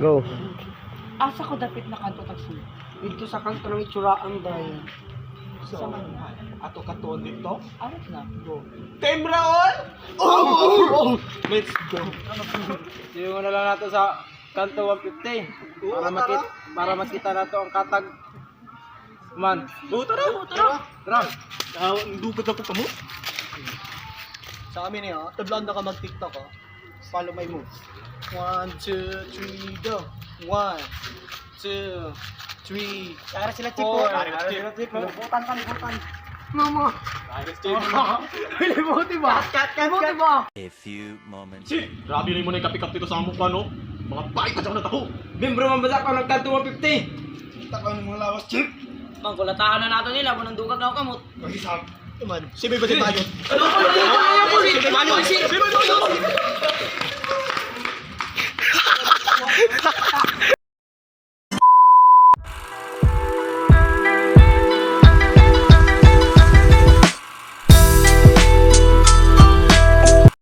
Go. Asa ko dapit na kanto taxi? Dito sa kanto ng itsuraan dahil. Sa man. Ato katuon dito. Awit na. Go. Temraol! Oh! Let's go. Yung na lang nato sa kanto 150 para makita nato ang katag man. Oh, tara! Tara. Tara. Ah, ang dugat ako kamo. Sa amin eh, oh. Tablaan na ka mag-TikTok, oh. Follow my moves. One, two, three, go. One, two, three, Tara sila. four. Libutan ka, libutan. Mama. Libuti ba? Cut, cut, cut. Ba? A few moments. Si, grabe rin mo na yung kapikap dito sa among plano. Mga bait na na taho. Membro man ba ako ng kanto 150? Taka ng mga lawas, chief. Bang, kulatahan na nato nila. Bunang dugag na ako kamot. Man, sibay ba tayo? Ano? Sibay ba?